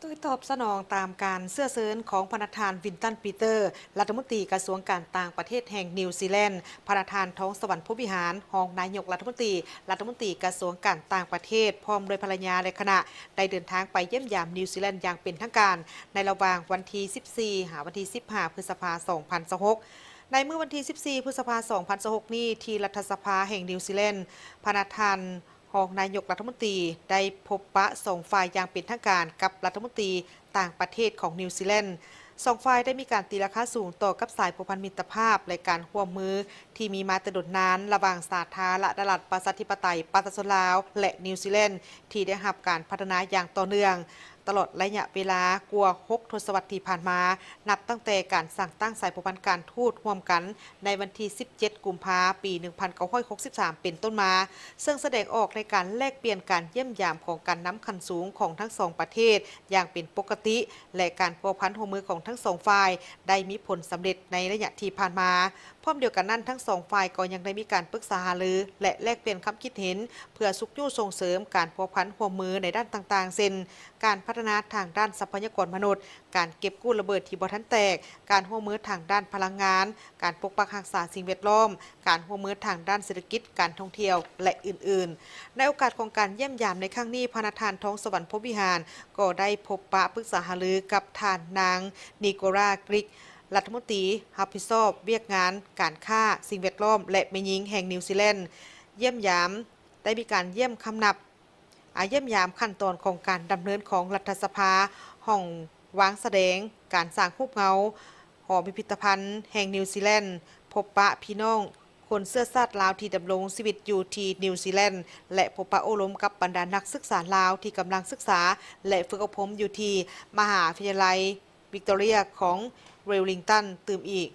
ໂດຍຕອບສະໜອງຕາມການເຊື້ອເຊີນຂອງພະນະທ່ານ ວິນຕັນ ປີເຕີ ລັດຖະມົນຕີກະຊວງການຕ່າງປະເທດແຫ່ງນິວຊີແລນ, ພະນະທ່ານ ທອງສະຫວັນ ພົມວິຫານ ຮອງນາຍົກລັດຖະມົນຕີ ລັດຖະມົນຕີກະຊວງການຕ່າງປະເທດ ພ້ອມດ້ວຍພັນລະຍາ ແລະ ຄະນະ ໄດ້ເດີນທາງໄປຢ້ຽມຢາມນິວຊີແລນຢ່າງເປັນທາງການ ໃນລະຫວ່າງວັນທີສິບສີ່ ຫາວັນທີສິບຫ້າ ພຶດສະພາ ສອງພັນຊາວຫົກ. ໃນມື້ວັນທີສິບສີ່ ພຶດສະພາ ສອງພັນຊາວຫົກນີ້ ທີ່ລັດຖະສະພາແຫ່ງນິວຊີແລນ, ພະນະທ່ານ ຮອງນາຍົກລັດຖະມົນຕີ ໄດ້ພົບປະສອງຝ່າຍຢ່າງເປັນທາງການກັບລັດຖະມົນຕີຕ່າງປະເທດຂອງນິວຊີແລນ. ສອງຝ່າຍໄດ້ມີການຕີລາຄາສູງຕໍ່ກັບສາຍພົວພັນມິດຕະພາບ ແລະ ການຮ່ວມມືທີ່ມີມາແຕ່ດົນນານ ລະຫວ່າງສາທາລະນະລັດປະຊາທິປະໄຕປະຊາຊົນລາວ ແລະ ນິວຊີແລນ ທີ່ໄດ້ຮັບການພັດທະນາຢ່າງຕໍ່ເນື່ອງ ຕະຫຼອດໄລຍະເວລາກວ່າຫົກທົດສະວັດທີ່ຜ່ານມາ, ນັບຕັ້ງແຕ່ການສ້າງຕັ້ງສາຍພົວພັນການທູດຮ່ວມກັນໃນວັນທີສິບເຈັດ ກຸມພາ ປີໜຶ່ງພັນເກົ້າຮ້ອຍຫົກສິບສາມ ເປັນຕົ້ນມາ, ເຊິ່ງສະແດງອອກໃນການແລກປ່ຽນການຢ້ຽມຢາມຂອງການນຳຂັ້ນສູງຂອງທັງສອງປະເທດຢ່າງເປັນປົກກະຕິ ແລະ ການພົວພັນຮ່ວມມືຂອງທັງສອງຝ່າຍໄດ້ມີຜົນສຳເລັດໃນໄລຍະທີ່ຜ່ານມາ. ພ້ອມດຽວກັນນັ້ນ, ທັງສອງຝ່າຍກໍຍັງໄດ້ມີການປຶກສາຫາລື ແລະ ແລກປ່ຽນຄຳຄິດເຫັນ ເພື່ອຊຸກຍູ້ສົ່ງເສີມການພົວພັນຮ່ວມມືໃນດ້ານຕ່າງໆ ເຊັ່ນ ການພັດທະນາທາງດ້ານຊັບພະຍາກອນມະນຸດ, ການເກັບກູ້ລະເບີດທີ່ບໍ່ທັນແຕກ, ການຮ່ວມມືທາງດ້ານພະລັງງານ, ການປົກປັກຮັກສາສິ່ງແວດລ້ອມ, ການຮ່ວມມືທາງດ້ານເສດຖະກິດ, ການທ່ອງທ່ຽວ ແລະ ອື່ນໆ. ໃນໂອກາດຂອງການຢ້ຽມຢາມໃນຄັ້ງນີ້, ພະນະທ່ານ ທອງສະຫວັນ ພົມວິຫານ ກໍໄດ້ພົບປະປຶກສາຫາລືກັບທ່ານນາງ ນີໂກລາ ກຣິກ ລັດຖະມົນຕີຮັບຜິດຊອບວຽກງານການຄ້າ, ສິ່ງແວດລ້ອມ ແລະ ແມ່ຍິງແຫ່ງນິວຊີແລນ. ຢ້ຽມຢາມ ໄດ້ມີການຢ້ຽມຄຳນັບ ອາ ຢ້ຽມຢາມຂັ້ນຕອນຂອງການດຳເນີນຂອງລັດຖະສະພາ, ຫ້ອງວາງສະແດງ, ການສ້າງຮູບເງົາ, ຫໍພິພິທະພັນແຫ່ງນິວຊີແລນ, ພົບປະພີ່ນ້ອງຄົນເຊື້ອຊາດລາວທີ່ດຳລົງຊີວິດຢູ່ທີ່ນິວຊີແລນ ແລະ ພົບປະໂອ້ລົມກັບບັນດານັກສຶກສາລາວທີ່ກຳລັງສຶກສາ ແລະ ຝຶກອົບຮົມຢູ່ທີ່ມະຫາວິທະຍາໄລວິກຕໍເຣຍຂອງເວວລິງຕັນຕື່ມອີກ.